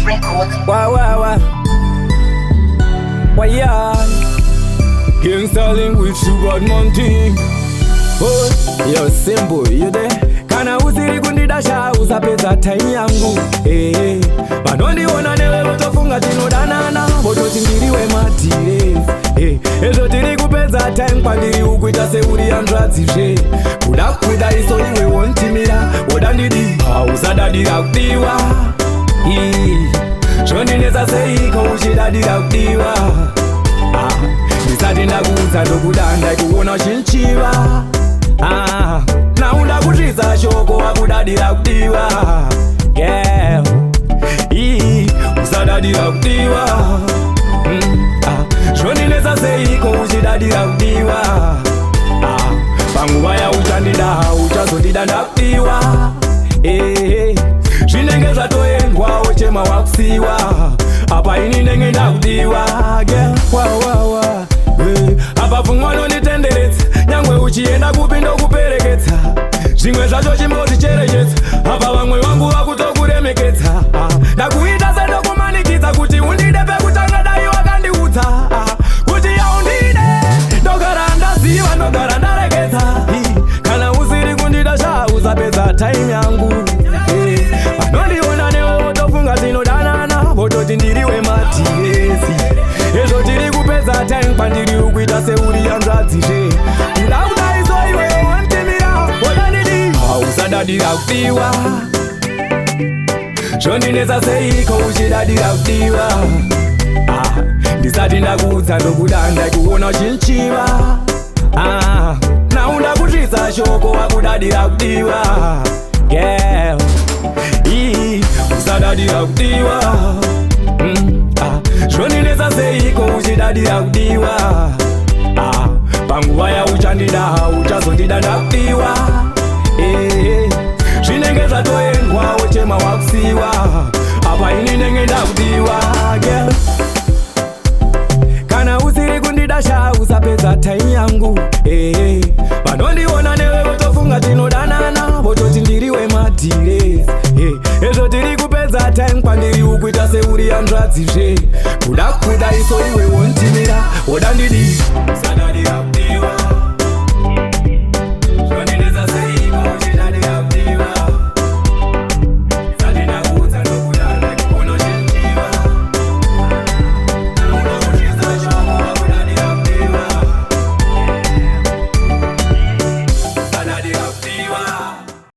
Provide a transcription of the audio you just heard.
Records. Wah, wah, wah. Why, yeah. Gangsta link with Sugar Monty. Oh, yo, Simple, you there? Kana usiri kundidasha usapedza time yangu. Hey, hey. Vanondiona newe votofunga tinodanana, vototi ndiri wemadhires. Hey, ezvo tiri kupedza time kwandiri ukuita seuri hanzvadzizve. Kuda kuda iso iwe wontimira, woda ndidi hausadadira kudiwa. Ii, zvondinetsa seiko uchidadira kudiwa? Ah, ndisati ndakuudza ndokuda, ndaikuona uchinchiva. Ah, nauda kusvitsa shoko wakudadira kudiwa. Girl, ii, usadadira kudiwa. Ah, zvondinetsa seiko uchidadira kudiwa? Ah, panguva yauchandida uchazondida ndakudiwa. Eh, zvinenge zvatoendwa, wochema wakusiwa. Apa ini ndenge ndakudiwa. Girl, wa, wa, wa. Eh, apa pfungwa nonditenderedza, nyangwe uchienda kupi ndokuperekedza. Zvimwe zvacho chimbozvicherechedza, apa vamwe vangu vakutokuremekedza. Ah, ndakuita sendokumanikidza kuti undide pekutanga, dai wakandiudza. Ah, kuti yaundide ndogara ndaziva, ndogara ndaregedza. Ii, kana usiri kundida sha usapedza time yangu. Eh, vanondiona newe votofunga tinodanana, vototi ndiri wemadhiresi. Ezvo tiri kupedza time kwandiri ukuita seuri hanzvadzizve. Kuda kudai so iwe wantimira, wodandidi hausadadira kudiwa. Zvondinetsa seiko uchidadira kudiwa? Ah, ndisati ndakuudza ndokuda, ndaikuona uchinchiva. Ah, naunda kusvitsa shoko wakudadira kudiwa. Girl, ii, usadadira kudiwa. Ah, zvondinetsa seiko uchidadira kudiwa? Ah, panguva yauchandida uchazondida ndakudiwa. Eh, zvinenge zvatoendwa, wochema wakusiwa. Apa ini ndenge ndakudiwa. Girl, kana usiri kundida sha usapedza time yangu. Eh, vanondiona newe votofunga tinodanana, vototi ndiri wemadhires. Eh, ezvo tiri kupedza time kwandiri ukuita seuri hanzvadzizve. Kuda kuda iso iwe wontimira, woda ndidi.